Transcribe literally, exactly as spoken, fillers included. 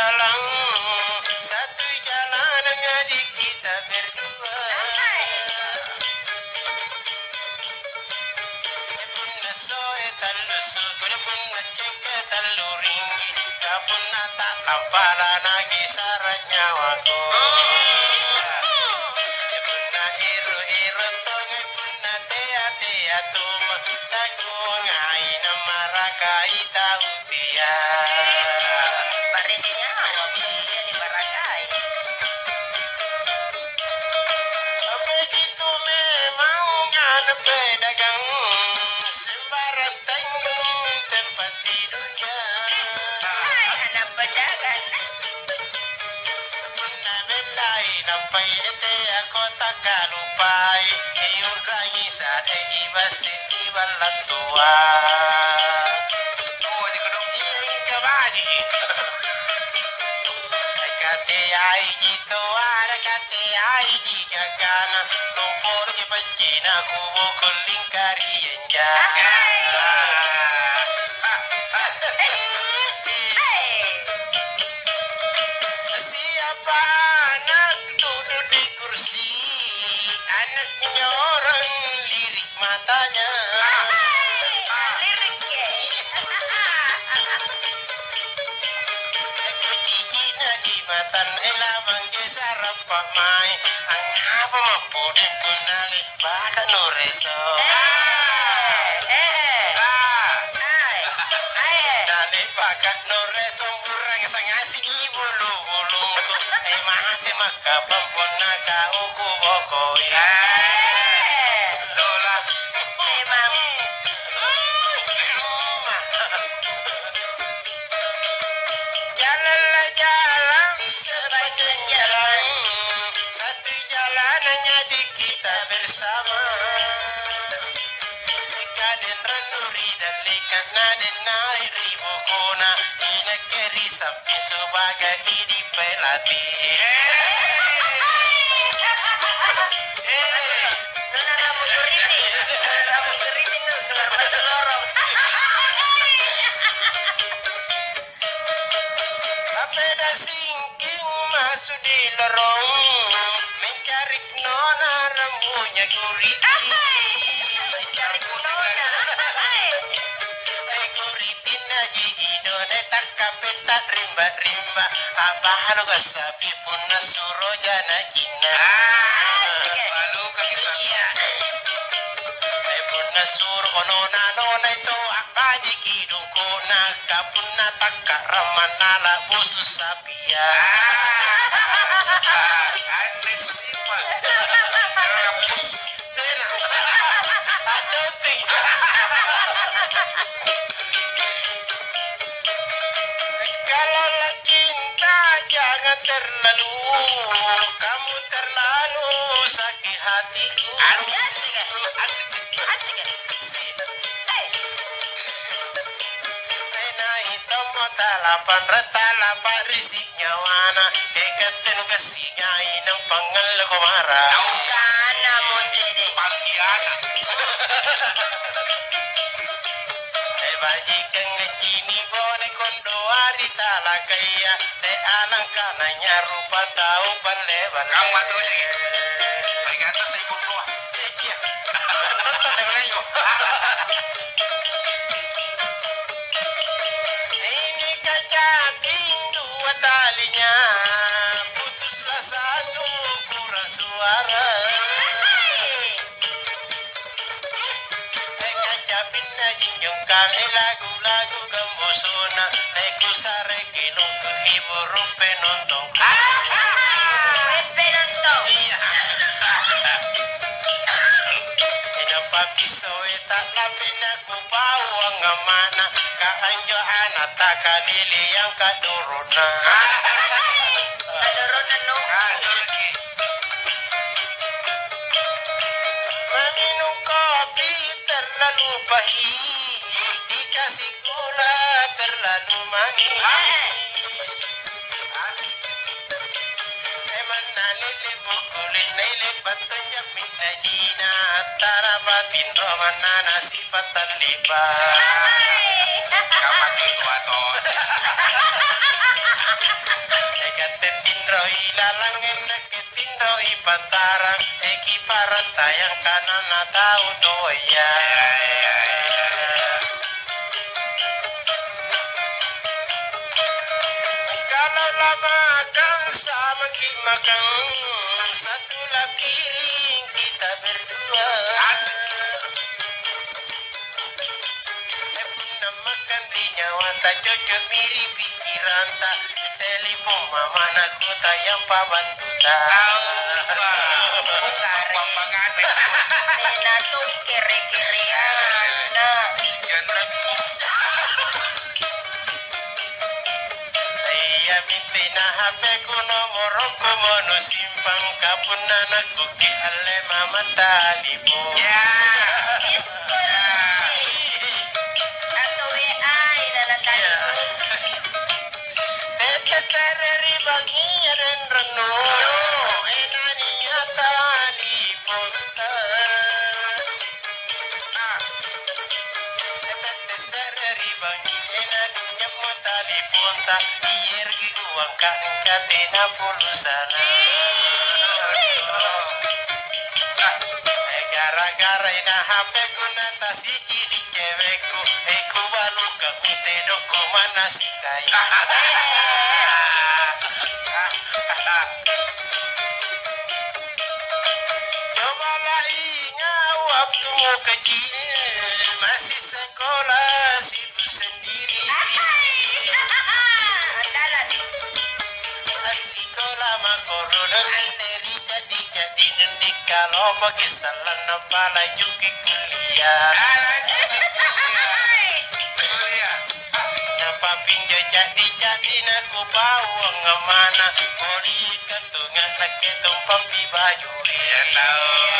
Jalan, satu jalan hanya di kita berdua. Punna soe tallu sukuru, punna cengke tallu ringgi, ka punna ta'lampala nagisara nyawako. Punna ero-ero tongi, punna tea-tea tuma, takuangai namarakai tau Iya. Parisi nyawa, jadi barakai. Begitu memang anak pedagang, sembarang tanjung tempat tidurnya. Hai, anak pedagang. Punna bellai nampai etea kota kalupai, iu'rangi sadei bassi ri ballattua. Oh, di gedung. Iya, iya, baji. Kateaiji toara, kateaiji gagana, lomporoji paccina kuboko lingkari enja. Hai. Hai. Siapa anak duduk di kursi, anaknya orang lirik matanya. Lirik, ya. Kucicina di matan, eh, labang gesarang pa'mai. Angngapa mappuding punna le'baka nureso? Eh, eh. Ah. Ai, ai. Nale'baka nureso burang sangasiki bulu-bulu. Eh, mate maka pamponna kau kubokoi. Eh. Lola. Memang. Jalanlah jalan sepanjang jalan, satu jalan hanya di kita bersama. Kaden rannu ri dallekang, naden nai ri bokona, inakke ri samping sebagai idi pelatih. Eh. Nona rambut keriting, nona rambut keriting tuh keluar masuk lorong. Lapeda singking masuk di lorong, mencari nona rambutnya keriting. Ahai, mencari nona. Ahai. Eh, keriting naji idone takkape ta rimba-rimba, abahalo gassapi punna suro jana cinna. Ah, iya. Punna suro nona-nona itu abbajiki dukuna, ka punna takkarama nala busu sapia. Ah, aneh sifat. Tena. Adoting. Kalau la cinta jangan terlalu, kamu terlalu sakit hatiku. Asik, asik, asik. Tenai tommo talapa, talapa risi nyawana, ikatte nugassingai nampa ngalleko mara. Kana mo sede. Pangkiana. Eh, bajikang ngancini bone kondoa ri talakaya, eh, alangkananya rupa tau balle-balle. Kamma tuji. Ri atas ibu tua. Iya. Nonton dengan ayo. Ini kacaping dua talinya, putuslah satu kurang suara. Kacapinna jinjung kale lagu-lagu gambusuna, kusare kilungku ibu rumpe nontong. Rumpe nontong. Iya. Nampa pisau eta napinna kupau angamana, ka anjo ana' takalili yang kadorona. Kadorona no. Maminum kopi terlalu pahit, dikasih gula terlalu manis. Emang nalili bukuli nailik batang jamin najina antara batin romana nasi patang lipa. Kapan itu atau? Lalang enakke tinroi pantarang, eki parantayang kananna tau toaya. Kalau lamakang samaki makang, satu lapiring kita berdua. Asik. Punna makanri nyawata, cocokmi ri pikiranta. Telepon mamana kota yang pabattuta. Tena tu kere-kereanna. Iya, mintina H P-ku nomorokku mono simpang, kapunna nakkuki alle mama talipong. Ya. Miss call. Atau W A-i na natalipong. Tette sere ri bangngia renrennu, enania taliponta. Tette sere ri bangngia, enaniammo taliponta. Iergi kuangka engka tena pulusana. Gara-gara ina H P-ku natasicini' cewekku, e kubalukang mi tedongko manna sikai. Coba lainga waktu kecil, masih sekolah situ sendiri. Andalan. Sikola mako rurung anne ri jadi-jadi, nunni kalopaki sallang nampa lanjuki kuliah. Nampa pinjo jadi-jadi nakupau angamana, poli kantonga nakke tumpampi baju. Iya, tau.